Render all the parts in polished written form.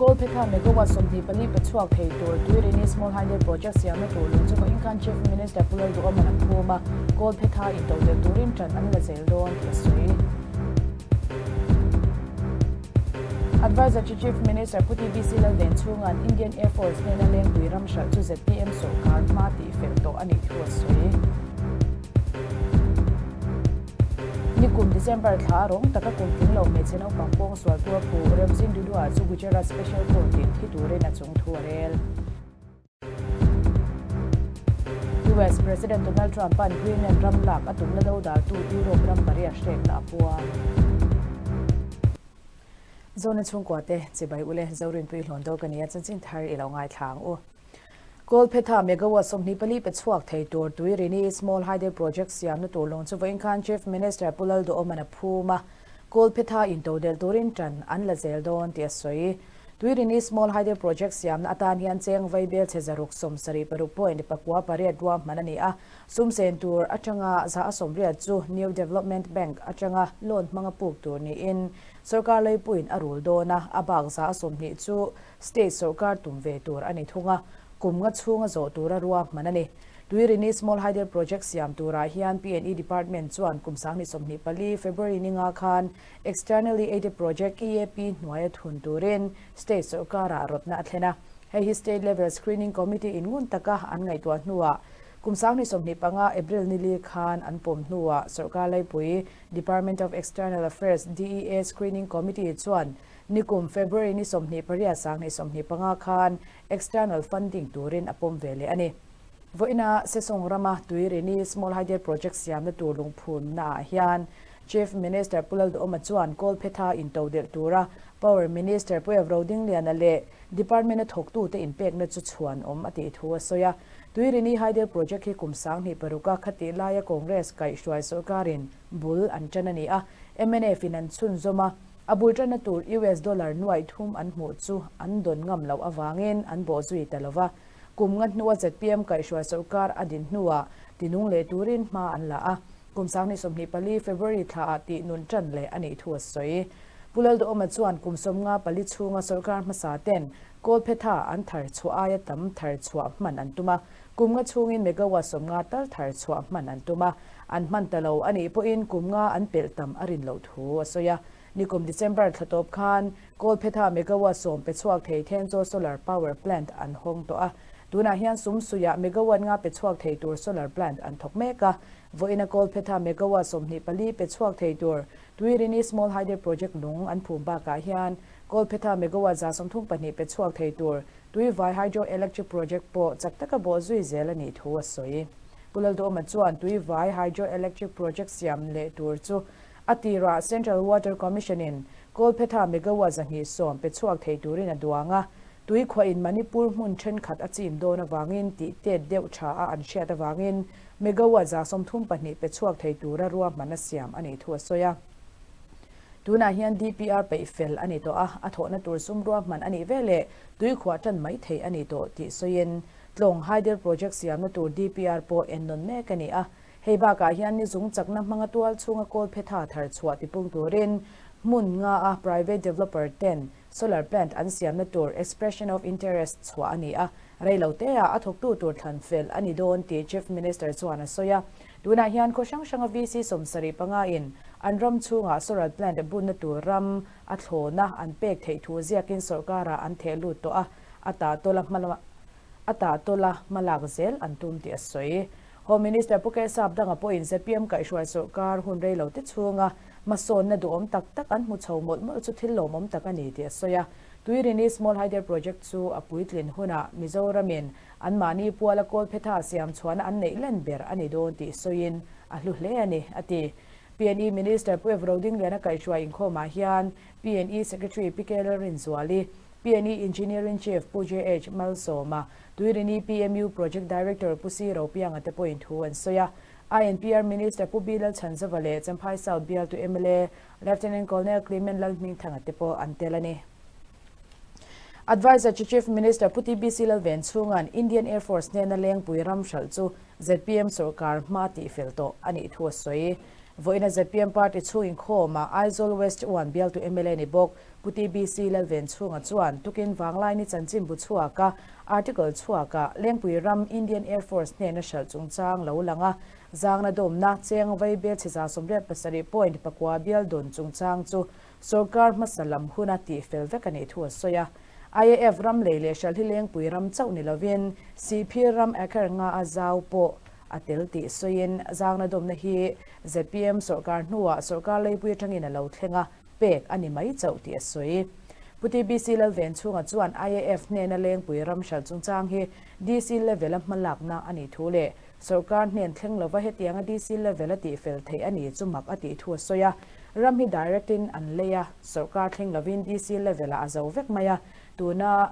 Kawlphetha megawatt 24 pe chhuak thei tur Tuirini Small Hydel Project siamna tur lung chu vawiin khan Chief Minister Pu Lalduhawman a phum a, Kawlphetha intodelh turin ṭan an la zel dawn tih a sawi. Adviser chu Chief Minister Pu TBC Lalvenchhunga'n Indian Air Force hnena Lengpui ram hralh chu zpm sawrkar hma tih fel tawh a nih thu a sawi. Nikum December thla a rawng taka kum tling lo hmeichhe naupang pawng sual tua Pu Remzin Dudua chu Gujarat Special Court in thi turin a chung thu a rel. US President Donald Trump-a'n Greenland ram lak a tumna dodaltu Europe ram pariat hrekna a puang. Zona chhungkuate chibai ule Zorinpui hlawn dawk a nia chanchin thar i lo ngaithla ang u. Kawlphetha megawatt 24 pe chhuak thei tur Tuirini Small Hydel Project siamna tur lawng chu vawiin khan Chief Minister Pu Lalduhawman a phum a, Kawlphetha intodelh turin tan an la zel dawn tih a sawi. Tuirini Small Hydel Project siamna atan hian cheng vaibel chhe 676.98 ruahman a ni a, sum sen tur atanga 80% chu New Development Bank atanga loan hmanga puk tur niin sawrkar leipuiin a rul dawn a, a bak 20% chu State sawrkar tum ve tur a ni thung a, kum nga chhunga zawh tura ruahman a ni. Tuirini Small Hydel Project siam turah hian PNE Department chuan kum 2024 February ni nga khan Externally Aided Project, EAP, hnuaia thun turin State sawrkarah rawtna a thlen a. Hei hi State Level Screening Committee in ngun taka an ngaihtuah hnuah kum 2025 April ni li khan an pawm hnuah sawrkar laipui Department of External Affairs, DEA, Screening Committee chuan Nikum February ni 28 2025 khan external funding turin a pawm ve leh a ni. Vawiina Sesawng rama Tuirini Small Hydel Project siamna tur lungphunna ah hian Chief Minister Pu Lalduhawma chuan Kawlphetha intodelh tura Power Minister Pu Evro Dingliana leh Department a thawktute inpekna chu chhuan awm a tih thu a sawi a. Tuirini Hydel Project hi kum 2006 a khatih laia Congress kaihhruai sawrkarin bul an tan a ni a, mnf in an chhunzawm a. A bul tanna tur US dollar nuaih thum an hmuh chu an dawn ngam loh avangin an bawh zui ta lo va. Kum nga hnua zpm kaihhruai sawrkar a din hnuah tinung leh turin hma an la a, kum 2024 February thlaah tihnun tan leh a nih thu a sawi. Pu Lalduhawma chuan kum 54 chhunga sawrkar hmasa ten Kawlphetha an thar chhuah aia tam thar chhuah hman an tum a, kum nga chhungin megawatt 50 tal thar chhuah hman an tum a, an hman ta lo a nih pawhin kum nga an pelh tam a rin loh thu a sawi a. Nikum December thla tawp khan Kawlphetha megawatt 10 pe chhuak thei Thenzawl Solar Power Plant an hawng tawh a. Tunah hian Sumsuiah megawatt 5 pe chhuak thei tur solar plant an thawk mek a. Vawiina Kawlphetha megawatt 24 pe chhuak thei tur Tuirini Small Hydel Project lung an phum bakah hian Kawlphetha megawatt 132 pe chhuak thei tur Tuivai Hydro Electric Project pawh chak taka bawh zui zel a nih thu a sawi. Pu Lalduhawma chuan Tuivai Hydro Electric Project siam leh tur chu a tirah Central Water Commission in Kawlphetha megawatt 110 pe chhuak thei turin a duang a, tui khuahin Manipur hmun thenkhat a chim dawn avangin tih tet deuh tha a an hriat avangin megawatt 32 pe chhuak thei tura ruahman a siam a nih thu a sawi a. Tunah hian DPR peih fel a ni tawh a, a thawhna tur sum ruahman a nih veleh tui khuah tan mai theih a ni tawh tih sawiin Tlawng Hydel Project siamna tur DPR pawh en nawn mek a ni a. Hei bakah hian ni zung chakna hmanga tual chhunga Kawlphetha thar chhuah tipung turin hmun nga a private developer ten solar plant an siamna tur expression of interest chhuah a ni a, reiloteah a thawktu tur thlan fel a ni dawn tih Chief Minister chuan a sawi a. Tunah hian khaw hrang hranga VC 75 in an ram chhungah solar plant bunna tur ram a thlawna an pek theih thu ziakin sawrkarah an theh lut tawh a, a tahtawla hma a tahtawla hmalak zel an tum tih a sawi. Home Minister Pu Kesap danga pawhin zpm kaihhruai sawrkar hun reilo te chhunga hmasawnna duhawm tak tak an hmu chho mawlh mawlh chu thil lawmawm tak a ni tih a sawi a. Tuirini Small Hydel Project chu a puitlin hunah Mizoramin anmahni puala Kawlphetha siam chhuahna an neih len ber a ni dawn tih sawiin a hlu hle a ni, a ti. PNE Minister Pu Evro Dingliana kaihhruai inkhawmah hian PNE Secretary Pi K Lalrinzuali, PNE Engineering Chief Pu JH Malsawma, Tuirini PMU Project Director Pu C Ropianga te pawhin thu an sawi a. INPR Minister Pu B Lalchhanzova leh Champhai South bialtu mla Lieutenant Colonel Clement Lalhmingthanga te pawh an tel a ni. Adviser chu Chief Minister Pu TBC Lalvenchhunga'n Indian Air Force hnena Lengpui ram hralh chu zpm sawrkar hma tih fel tawh a nih thu a sawi. Vawiina zpm party chhung inkhawmah Aizawl West 1 bialtu mla ni bawk. Pu TBC Lalvenchhunga chuan tukin Vanglaini chanchinbu chhuaka article chhuakah Lengpui ram Indian Air Force hnena hralh chungchang lo lang a, zangna dawmna cheng vaibel chhe 87 point pakua bial dawn chungchang chu sorkar hmasa lam huna tihfel vek a nih thu a sawi a. IAF ram lei leh hralh hi Lengpui ram chauh ni lovin Sihphir ram acre nga a zau pawh a tel tih sawiin zangna dawmna hi zpm sorkar hnuah sorkar leipui atangin a lo thleng a, pek a ni mai chauh tih a sawi. Pu TBC Lalvenchhunga chuan IAF hnena Lengpui ram hralh chungchang hi DC level-a hmalakna a nih thu leh sorkar hnen thleng lova hetianga DC level-a tihfel theih a ni chu mak a tih thu a sawi a. Ram hi direct-in an lei a, sorkar thleng lovin DC level-ah a zo vek mai a, tuna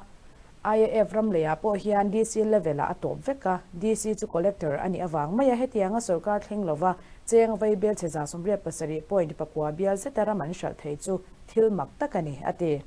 IAF ram leiah pawh hian DC level-ah a tawp vek a, DC chu collector a nih avang mai a, hetianga sorkar thleng lova cheng vaibel chhe 87 point pakua bial zeta ram an hralh thei chu thil mak tak a ni, a ti.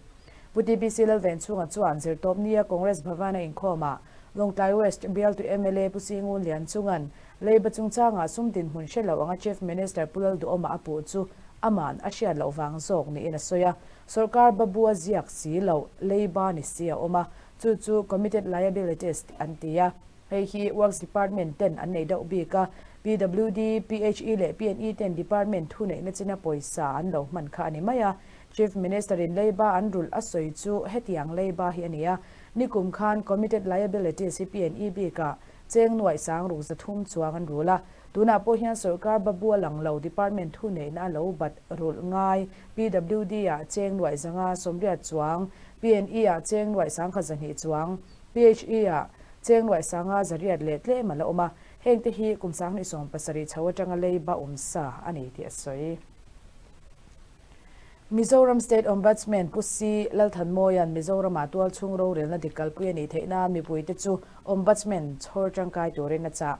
Pu TBC Lalvenchhunga chuan Zirtawpnia Congress Bhavan-a inkhawmah Lawngtlai West bialtu mla Pu Singun Lianchunga'n leiba chungchangah sum dinhmun hre lo anga Chief Minister Pu Lalduhawma a puh chu ama'n a hriat loh vang zawk niin a sawi a. Sorkar babu a ziak si loh, leiba ni si a awm a, chu chu committed liabilities an ti a. Hei hi Works Department ten an nei deuh bik a, PWD, PHE leh PNE ten department thuneihna china pawisa an lo hman kha a ni mai a. Chief Minister in leiba an rulh a sawi chu hetiang leiba hi a ni a, nikum khan committed liabilities hi PNE bikah cheng nuaih sang ruk 300 chuang an rul a. Tunah pawh hian sorkar babu a lang lo, department thuneihna a lo bat rulh ngai, PWD-ah cheng nuaih 580 chuang, PNE-ah cheng nuaih 1200 chuang, PHE-ah cheng nuaih 500 leh tlem a la awm a, hengte hi kum 2070 chho atanga leiba awm sa a ni tih a sawi. Mizoram State Ombudsman Pu Si Lalthanmawia'n Mizoramah tualchhung rorelna dik kalpui a nih theih nan mipuite chu Ombudsman chhawr tangkai turin a chah.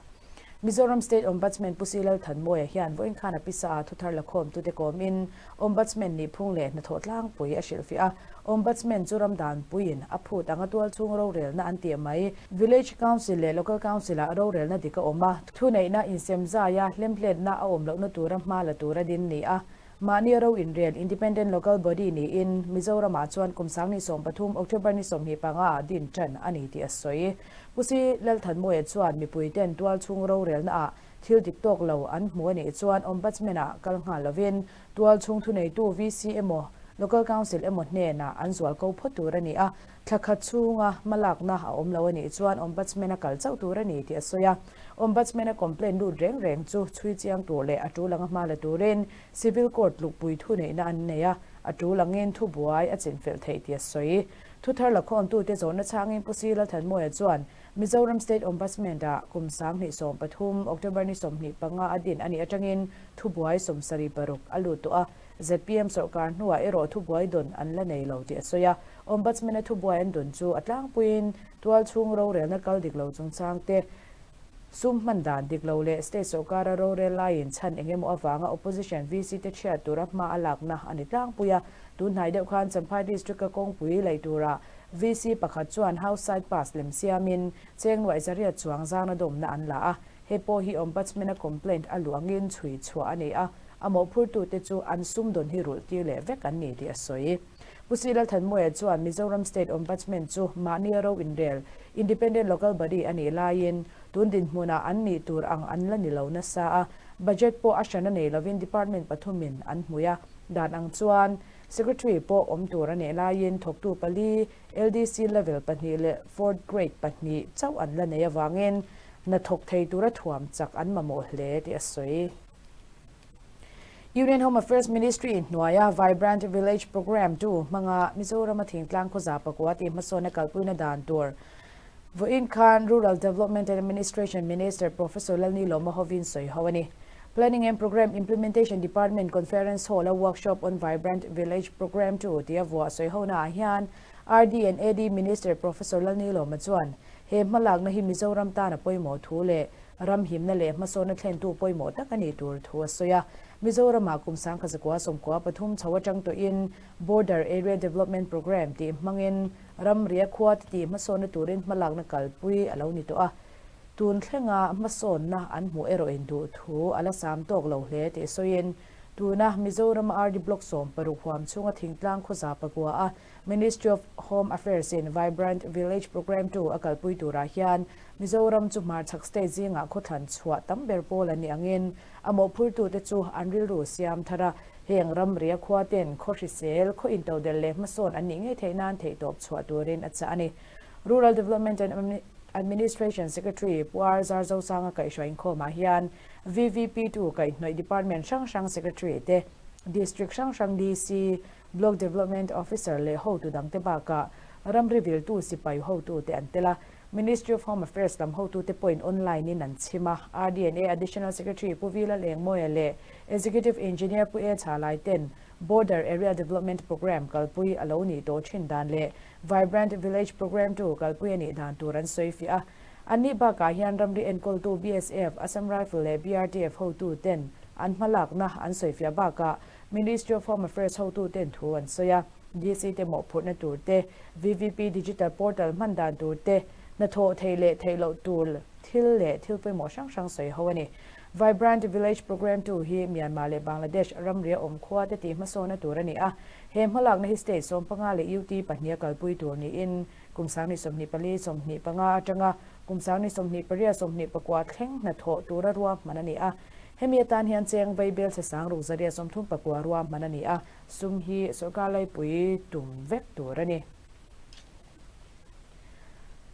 Mizoram State Ombudsman Pu Si Lalthanmawia hian vawiin khan a pisa ah thuthar lakhawmtute kawmin Ombudsman nihphung leh hnathawh tlangpui a hrilhfiah a. Ombudsman chu ram danpuiin a phut anga tualchhung rorelna an tih mai. Village Council leh Local Council ah rorelna dik a awm a, thuneihna insemzaia hlemhletna a awm lohna tura hma la tura din ni a. Mahni ro inrel, Independent Local Body, niin Mizoramah chuan kum 2013 October ni 25 ah din tan a ni tih a sawi. Pu Si Lalthanmawia chuan mipuiten tualchhung rorelna ah thil dik tawk lo an hmu a nih chuan Ombudsman ah kal nghal lovin tualchhung thuneitu VC emaw Local Council emaw hnenah an zual ko phawt tur a ni a, thla khat chhunga hmalakna a awm lo a nih chuan Ombudsman a kal chauh tur a ni tih a sawi a. Ombudsman a complaint lut reng reng chu chhui chiang tur leh a tul anga hma la turin Civil Court tlukpui thuneihna an nei a, a tul angin thubuai a chinfelh theih tih a sawi. Thuthar lakhawmtute zawhna chhangin Pu Si Lalthanmawia chuan Mizoram State Ombudsman-ah kum 2013 October ni 25 a din a nih atangin thubuai 76 a lut tawh a, zpm sawrkar hnuah erawh thubuai dawn an la nei lo tih a sawi a. Ombudsman-a thubuai an dawn chu a tlangpuiin tualchhung rorelna kal dik lo chungchang te, sum hman dan dik lo leh state sawrkara rorel laiin chhan eng emaw avanga opposition VC te chhiat tura hma a lakna a ni tlangpui a. Tunhnai deuh khan Champhai District-a kawngpui lei tura VC pakhat chuan house side pass lem siamin cheng nuaih 800 chuang zangna dawmna an la a. Hei pawh hi Ombudsman-a complaint a luh angin chhui chhuah a ni a, a mawhphurtute chu an sum dawn hi rulh tir leh vek an ni tih a sawi. Pu Si Lalthanmawia chuan Mizoram State Ombudsman chu mahni ro inrel, Independent Local Body, a nih laiin tun dinhmunah an nih tur ang an la ni lo nasa a, budget pawh a hran a nei lovin department pathumin an hmui a, dan ang chuan Secretary pawh awm tur a nih laiin thawktu pali, LDC level pahnih leh fourth grade pahnih chauh an la nei avangin hna thawk thei tura thuam chak an mamawh hle tih a sawi. Union Home Affairs Ministry hnuaia Vibrant Village Programme tu hmanga Mizorama thingtlang khawza pakua tih hmasawnna kalpuina dan tur vawiin khan Rural Development and Administration Minister Professor Lalni Lawma hovin sawi ho a ni. Planning and Programme Implementation Department Conference Hall-a Workshop on Vibrant Village Programme tu tia vuah sawi honaah hian RD and AD Minister Professor Lalni Lawma chuan he hmalakna hi Mizoram tan a pawimawh thu leh Ram himna leh hmasawnna thlentu pawimawh tak a nih tur thu a sawi a. Mizoramah kum 1993 chho atang tawhin Border Area Development Programme tih hmangin ramria khua te tih hmasawnna turin hmalakna kalpui a lo ni tawh a. Tun thlenga hmasawnna an hmuh erawhin duh thu a la sam tawk lo hle tih sawiin Tuna Mizoram RD Block 16 huam chhunga thingtlang khawza pakua a Ministry of Home Affairs in Vibrant Village Programme 2 a kalpui turah hian Mizoram chu hmarchhak state zingah khawthlan chhuah tam ber pawl an nih angin a mawhphurtute chu an rilru siam thar a, heng ramria khua ten khaw hrisel, khaw intodelh leh hmasawn an nih ngei theih nan theihtawp chhuah turin a chah a ni. Rural Development and Administration Secretary Pu R Zarzosanga kaihhruai inkhawmah hian VVP 2 kaihhnawih Department hrang hrang Secretary te, District hrang hrang DC, Block Development Officer leh hotu dangte bakah ramri viltu sipai hotute an tel a. Ministry of Home Affairs lam hotute pawhin online in an chhim a. RDNA Additional Secretary Pu Vila Lengmawia leh Executive Engineer Pu E Chhalai ten Border Area Development Programme kalpui a lo nih tawh thin dan leh Vibrant Village Programme 2 kalpui a nih dan tur an sawi fiah a. An nih bakah hian ramri enkawltu BSF, Assam Rifle leh BRTF hotu ten an hmalakna an sawi fiah bakah Ministry of Home Affairs hotu ten thu an sawi a. DC te mawhphurhna tur te, VVP Digital Portal hman dan tur te, hnathawh theih leh theih loh tur thil leh thil pawimawh hrang hrang sawi ho a ni. Vibrant Village Programme 2 hi Myanmar leh Bangladesh ramria awm khua te tih hmasawna tur a ni a. He hmalakna hi state 15 leh UT pahniha kalpui tur niin kum 2024 25 atanga kum 2028 24 thleng hnathawh tura ruahman a ni a. Hemi atan hian cheng vaibel chhe sang ruk 139 ruahman a ni a, sum hi sorkar laipui tum vek tur a ni.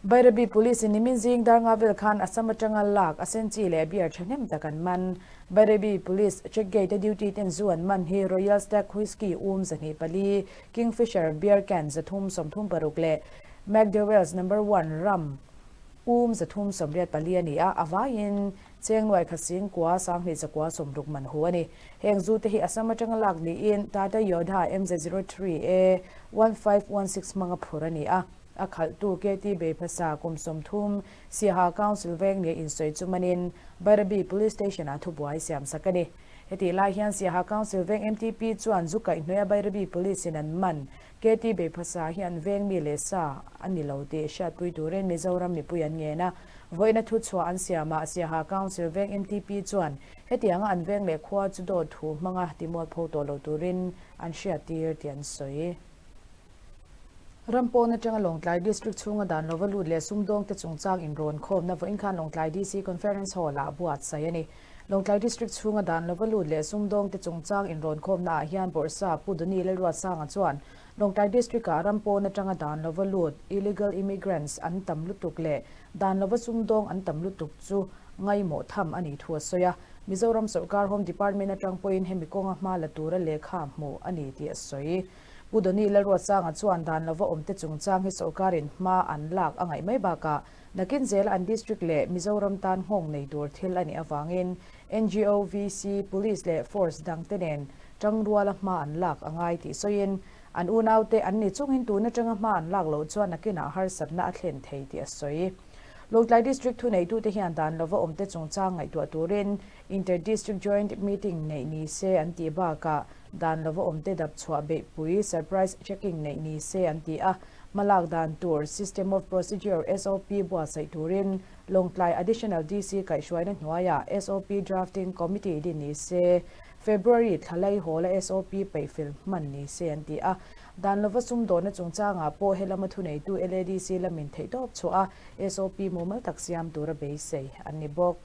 Bairabi Police in nimin zing dar nga vel khan Assam atanga lak a senchi leh beer thahnem tak an man. Bairabi Police check gate a duty ten zu an man hi Royal Stag Whisky 24, Kingfisher Beer Can 336 leh McDowell's Number One Rum 384 a ni a, a vaiin cheng nuai kha sing kua 20 zakua 60 man hu a ni. Heng zu te hi Assam atanga lak niin Tata Yodha MZ03A 1516 hmanga phur a ni a. A khalhtu KT Beiphasa kum 30 Siaha Council veng nia insawi chu manin Bairabi Police Station-ah thubuai siam sak a ni. Hetih lai hian Siaha Council veng MTP chuan zu kaihhnawih a Bairabi Police in an man KT Beiphasa hi an veng mi leh sa a ni lo tih hriatpui turin Mizoram mipui an ngen a. Vawiina thuchhuah an siamah Siaha Council veng MTP chuan hetianga an veng leh khua chu dawt thu hmanga timualpho tawh lo turin an hriattir tih an sawi. Ram pawn atanga Lawngtlai District chhunga dan lova lut leh sumdawngte chungchang inrawn khawmna vawiin khan Lawngtlai DC Conference Hall-ah buatsaih a ni. Lawngtlai District chhunga dan lova lut leh sumdawngte chungchang inrawn khawmna ah hian Bawrhsa Pu Doni Lalruatsanga chuan Lawngtlai District-ah ram pawn atanga dan lova lut, illegal immigrants, an tam lutuk leh dan lova sumdawng an tam lutuk chu ngaimawh tham a nih thu a sawi a. Mizoram sorkar Home Department atang pawhin hemi kawnga hma la tura lehkha hmuh a ni tih a sawi. Pu Doni Lalruatsanga chuan dan lova awmte chungchang hi sorkarin hma an lak a ngaih mai bakah nakin zela an district leh Mizoram tan nghawng nei tur thil a nih avangin NGO, VC, Police leh Force dangte nen tangruala hma an lak a ngai tih sawiin an unaute an ni chungin tun atanga hma an lak loh chuan nakinah harsatna a thlen thei tih a sawi. Lawngtlai District thuneitute hian dan lova awmte chungchang ngaihtuah turin Inter-District Joint Meeting neih ni se an tih bakah dan lova awmte dap chhuah beihpui surprise checking neih ni se an ti a. Hmalak dan tur System of Procedure, SOP, buatsaih turin Lawngtlai Additional DC kaihhruaina hnuaiah SOP Drafting Committee din ni se, February thla laihawla SOP peihfel hman ni se an ti a. Dan lova sumdawnna chungchangah pawh helama thuneitu LADC lamin theihtawp chhuah a SOP mumal tak siam tura beisei an ni bawk.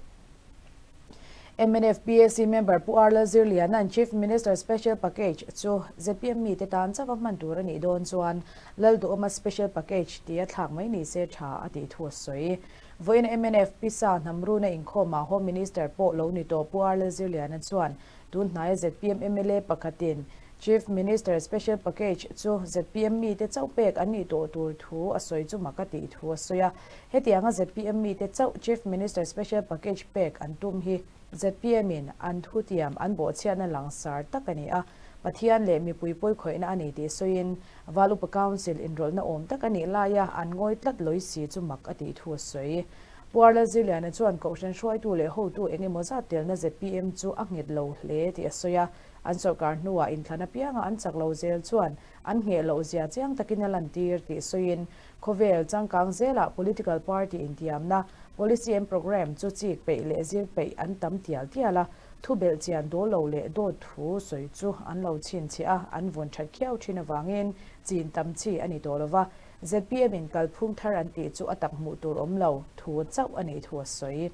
MNF PAC member Pu R Lalzirliana'n Chief Minister Special Package chu zpm mite tan chauha hman tur a nih dawn chuan Lalduhawma Special Package tia thlak mai ni se tha a tih thu a sawi. Vawiin MNF pisa hnamruna inkhawmah Home Minister pawh lo ni tawh Pu R Lalzirliana chuan tun hnaia zpm mla pakhatin Chief Minister Special Package chu zpm mite chauh pek an nih tawh tur thu a sawi chu mak a tih thu a sawi a. Hetianga zpm mite chauh Chief Minister Special Package pek an tum hi zpm in an thutiam an bawhchhiatna langsar tak a ni a, Pathian leh mipui pawikhawihna a ni tih sawiin Val Upa Council inrawlhna awm tak a nih laia an ngawi tlat lawi si chu mak a tih thu a sawi. Pu R Lalzirliana chuan Kohhran hruaitu leh hotu eng emaw zat telna zpm chu a nghet lo hle tih a sawi a. An sorkar hnuah inthlan apianga an chak lo zel chuan an ngheh loh zia chiang takin a lantir tih sawiin khawvel changkang zelah political party intiamna, policy and programme, chu chik peih leh zir peih an tam tial tial a. Thu belhchian dawl lo leh dawt thu sawi chu an lo chhinchhiah a, an vawn that khiau thin avangin chin tam chi a ni tawh lo va. Zpm in kalphung thar an tih chu a tak hmuh tur awm lo thu chauh a nih thu a sawi.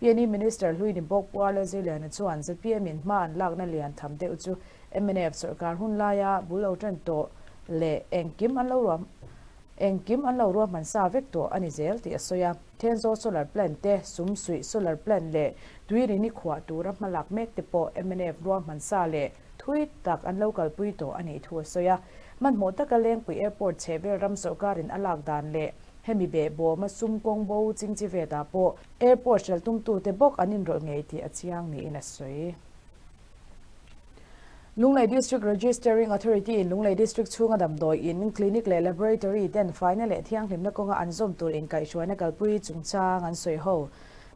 PNE Minister hlui ni bawk Pu Arla Zirliana chuan zpm in hma an lakna lian tham deuh chu mnf sorkar hun laia bul lo tan tawh leh engkim an lo ruah engkim an lo ruahman sa vek tawh a ni zel tih a sawi a. Thenzawl Solar Plant te, Sumsuih Solar Plant leh Tuirini khuah tura hmalak mek te pawh mnf ruahman sa leh thui tak an lo kalpui tawh a nih thu a sawi a. Hmanhmawh taka Lengpui Airport chhehvel ram sawrkarin a lak dan leh hemi behbawma sum kawng bo chingchi vetah pawh airport hralh tumtute bawk an inrawlh ngei tih a chiang niin a sawi. Lunglei District Registering Authority in Lunglei District chhunga damdawi in, clinic leh laboratory ten faina leh thianghlimna kawnga an zawm tur inkaihhruaina kalpui chungchang an sawi ho.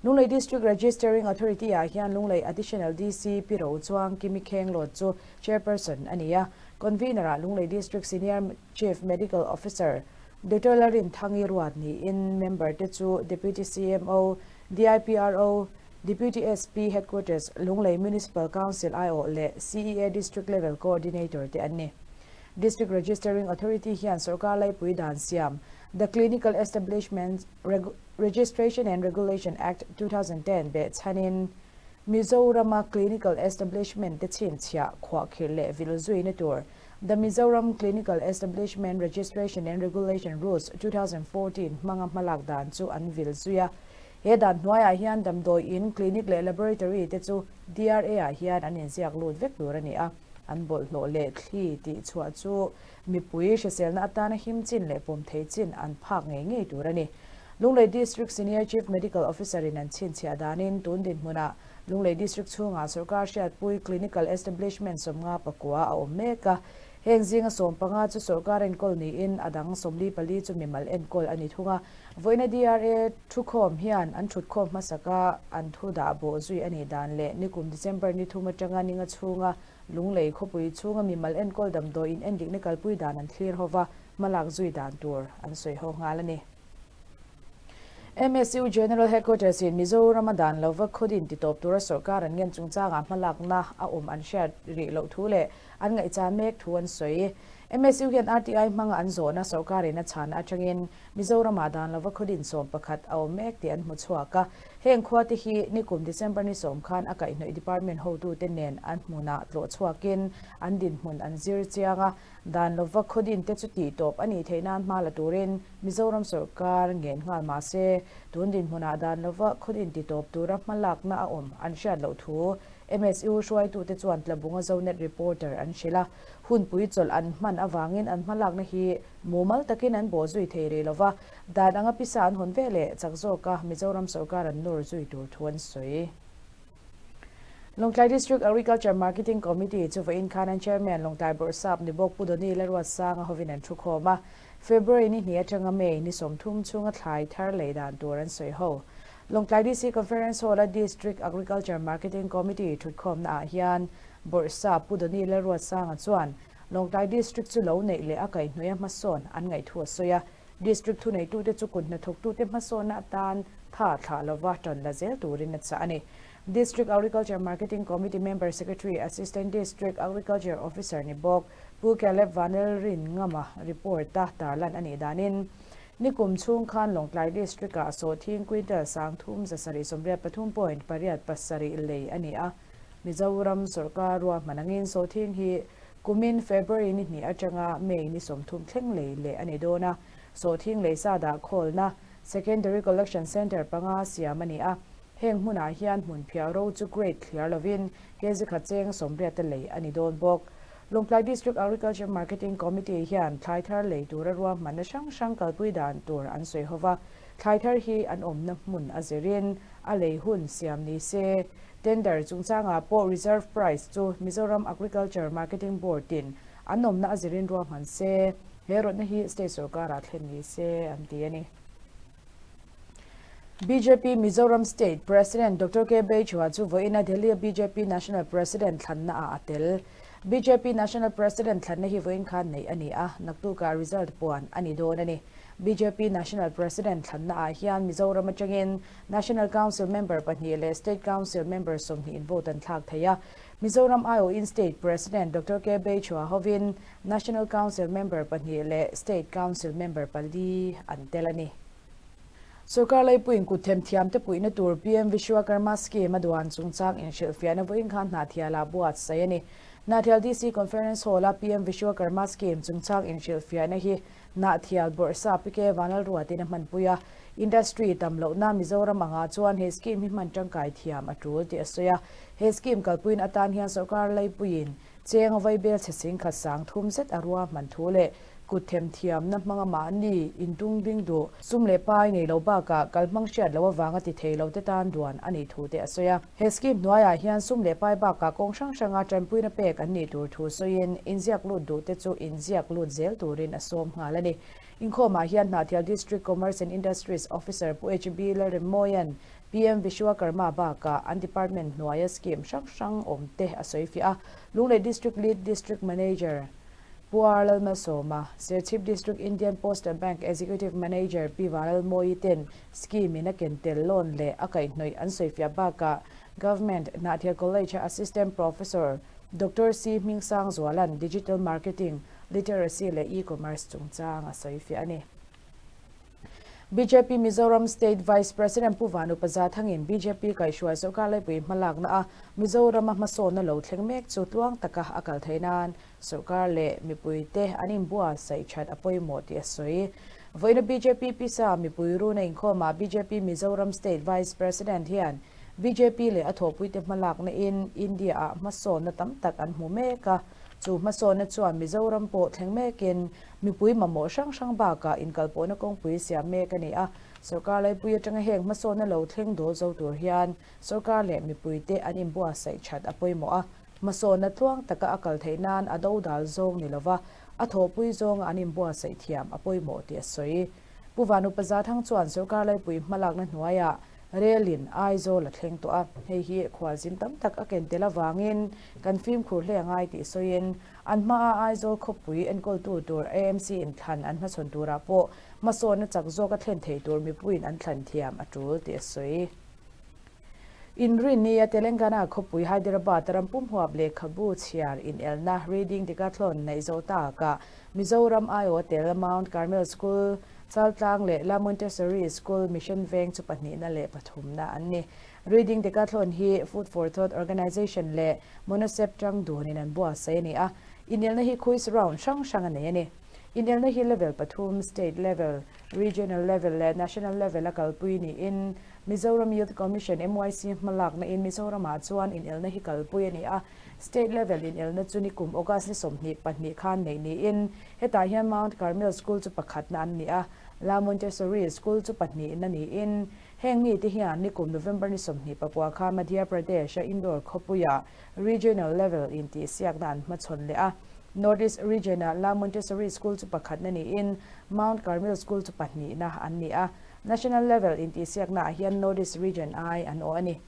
Lunglei District Registering Authority ah hian Lunglei Additional DC Pi Ro Chuang Kimi Khenglawt chu Chairperson a ni a, Convener ah Lunglei District Senior Chief Medical Officer Doctor Lalrinthangi Ruat niin member te chu Deputy CMO, DIPRO, Deputy SP Headquarters, Lunglei Municipal Council aiawh leh CEA District Level Coordinator te an ni. District Registering Authority hian sorkar laipui dan siam The Clinical Establishments Registration and Regulation Act, 2010 beh chhanin Mizorama Clinical Establishment te chhinchhiah khuahkhirh leh vil zuina tur The Mizoram Clinical Establishment Registration and Regulation Rules, 2014 hmanga hmalak dan chu an vil zui a. He dan hnuaiah hian damdawi in, clinic leh laboratory te chu DRA ah hian an inziak lut vek tur a ni a. An bawlhhlawh leh thli tih chhuah chu mipui hriselna atana him chin leh pawm thei chin an phak ngei ngei tur a ni. Lunglei District Senior Chief Medical Officer in an chhinchhiah danin tun dinhmunah Lunglei District chhungah sorkar hriatpui Clinical Establishment 59 a awm mek a. Heng zinga 15 chu sorkar enkawl niin a dang 44 chu mimal enkawl a ni thung a. Vawiina DRA thukhawm hian an thutkhawm hmasaka an thu dah bawh zui a nih dan leh nikum December ni thum atanga ninga chhunga Lunglei khawpui chhunga mimal enkawl damdawi in endikna kalpui dan an thlir ho va, hmalak zui dan tur an sawi ho nghal a ni. MSU General Headquarters in Mizorama dan lova khawdin titawp tura sorkar an ngen chungchangah hmalakna a awm an hriat rih loh thu leh an ngaihchan mek thu an sawi. MSU hian RTI hmanga an zawhna sorkarin a chhana atangin Mizoramah dan lova khawdin 11 a awm mek tih an hmu chhuak a. Heng khuate hi nikum December ni 10 khan a kaihhnawih department hotute nen an hmunah tlawh chhuakin an dinhmun an zir chiang a. Dan lova khawdin te chu tih tawp a nih theih nan hma la turin Mizoram sorkar ngen nghal mah se, tun dinhmunah dan lova khawdin ti tawp tura hmalakna a awm an hriat loh thu MSU hruaitute chuan Tlabunga Zonet reporter an hrilh a. Hunpui chawlh an hman avangin an hmalakna hi Mumal takin an bawh zui thei rih lova, dan anga pisa an hawn ve leh chak zawka Mizoram sorkar an nawr zui tur thu an sawi. Lawngtlai District Agriculture Marketing Committee chu vawiin khan an Chairman Lawngtlai Bawrhsap ni bawk Pu Doni Laruatsanga hovin an thu khawm a, February ni hnih atanga May ni 30 chhunga thlai thar lei dan tur an sawi ho. Lawngtlai DC Conference Hall-a District Agriculture Marketing Committee thutkhawmna ah hian Bawrhsap Pu Doni Laruatsanga chuan Lawngtlai District chu lo neih leh a kaihhnawih a hmasawn an ngaih thu a sawi a. District thuneitute chu kut hnathawktute hmasawnna atan tha thlah lova tan la zel turin a chah a ni. District Agriculture Marketing Committee Member Secretary Assistant District Agriculture Officer ni bawk Pu Caleb Vanlalrin Ngama report a tarlan a nih danin nikum chhung khan Lawngtlai District-ah sawhthing quintal 3,783.87 lei a ni a. Mizoram sorkar ruahman angin sawhthing hi Kumin February ni hnih atanga May ni 30 thleng lei leh a ni dawn a, sawhthing lei sa dah khawlna Secondary Collection Centre panga siam a ni a, heng hmunah hian hmun phiah ro chu grade thliar lovin kg khat cheng 80 te lei a ni dawn bawk. Lawngtlai District Agriculture Marketing Committee hian thlai thar lei tura ruahmanna hrang hrang kalpui dan tur an sawi ho va, thlai thar hi an awmna hmun a zirin a lei hun siam ni se. Tender chungchangah pawh reserve price chu Mizoram Agriculture Marketing Board-in an awmna a zirin ruahman se, he rawtna hi state sorkarah thlen ni se an ti a ni. Bjp Mizoram State President Doctor K. Beichhua chu vawiina Delhi-a bjp National President thlanna ah a tel. Bjp National President thlanna hi vawiin khan neih a ni a, naktukah result puan a ni dawn a ni. Bjp National President thlanna ah hian Mizoram atangin National Council member pahnih leh State Council member 20 in vote an thlak thei a. Mizoram aiawhin State President Doctor K Beichhua hovin National Council member pahnih leh State Council member pali an tel a ni. Sorkar laipuiin kut themthiamte puihna tur PM Vishwakarma Scheme a duan chungchang inhrilhfiahna vawiin khan Hnahthialah buatsaih a ni. Hnahthial DC Conference Hall-a PM Vishwakarma Scheme chungchang inhrilhfiahna hi Hnahthial bawrhsa PK Vanlalruatin a hmanpui a, Industry tam lohna Mizoram angah chuan he scheme hi hman tangkai thiam a tul tih a sawi a. He scheme kalpuiin atan hian sorkar laipuiin cheng vaibel chhe singkhat 3000 zet a ruahman thu leh kut themthiamna hmanga mahni intungding duh sum leh pai nei lo bakah kalhmang hriat loh avanga ti thei lo te tan duan a nih thu te a sawi a. He scheme hnuaiah hian sum leh pai bakah kawng hrang hranga tanpuina pek an nih tur thu sawiin inziak lut duh te chu inziak lut zel turin a sawm nghal a ni. Inkhawmah hian Hnahthial District Commerce and Industries Officer Pu HB Lalremmawia'n PM Vishwakarma bakah an department hnuaia scheme hrang hrang awm te a sawi fiah a. Lunglei District Lead District Manager Pu R Lalmalsawma, Serchhip District Indian Postal Bank Executive Manager Pi Vanlalmawi ten scheme in a ken tel loan leh a kaihhnawih an sawifiah bakah Government Hnahthial College a Assistant Professor Doctor C Hmingsangzuala'n Digital Marketing, Literacy leh E-commerce chungchang a sawifiah a ni. Bjp Mizoram State Vice President Pu Vanu Pazathangin bjp kaihhruai sorkar laipui hmalakna a Mizorama hmasawnna lo thleng mek chu tluang taka a kal theih nan sorkar leh mipuite an inbuatsaih that a pawimawh tih a sawi. Vawiina bjp pisa mipui runa inkhawmah bjp Mizoram State Vice President hian bjp leh a thawhpuite hmalakna in India ah hmasawnna tam tak an hmu mek a, chu hmasawnna chuan Mizoram pawh thleng mekin Mipui mamawh hrang hrang bakah inkalpawhna kawngpui siam mek a ni a, sorkar laipui atanga heng hmasawnna lo thleng dawl zo tur hian sorkar leh mipuite an inbuatsaih that a pawimawh a, hmasawnna tluang taka a kal theih nan a dodal zawng ni lova a thawhpui zawnga an inbuatsaih thiam a pawimawh tih a sawi. Pu Vanupa Zathang chuan sorkar laipui hmalakna hnuaiah relin Aizawl a thleng tawh a, hei hi khualzin tam tak a ken tel avangin kan fimkhur hle a ngai tih sawiin An hmaa Aizawl khawpui enkawltu tur AMC in thlan an hmachhawn turah pawh hmasawnna chak zawk a thlen thei tur mipuiin an thlan thiam a tul tih a sawi. Inrinni a Telangana khawpui Hyderabad ram pumhuap lehkhabu chhiar inelna Reading Decathlon neih zawh takah Mizoram aiawh tel Mount Carmel School, Chaltlang leh La Montessori School Mission Veng chu pahnihna leh pathumna an ni. Reading Decathlon hi Food for Thought Organization leh Monosep tang dunin an buatsaih a ni a, inelna hi quiz round hrang hrang a nei a ni. Inelna hi level pathum, state level, regional level leh national level a kalpui niin Mizoram Youth Commission, MYC, hmalakna in Mizoramah chuan inelna hi kalpui a ni a. State level inelna chu nikum August ni 22 khan neih niin hetah hian Mount Carmel School chu pakhatna an ni a, La Montessori School chu pahnihna niin Heng mite hian nikum November ni 29 kha Madhya Pradesh-a Indore khawpuia Regional Level intihsiakna an hmachhawn leh a. North East Region-a La Montessori School chu pakhatna niin Mount Carmel School chu pahnihna an ni a. National Level intihsiaknaah hian North East Region ai an awh a ni.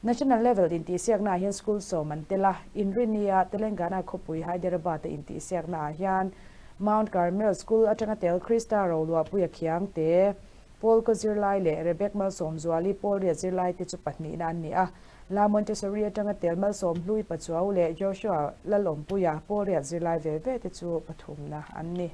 National Level intihsiaknaah hian school sawm an tel a, Inrinnia Telangana khawpui Hyderabad-a intihsiaknaah hian Mount Carmel School atanga tel Krista Roluahpuia Khiangte, Paul ka zirlai leh Rebek Malsawmzuali Paul riat zirlai te chu pahnihna an ni a. La Montessori atanga tel Malsawmhlui Pachuau leh Joshua Lalawmpuia Paul riat zirlai ve ve te chu pathumna an ni.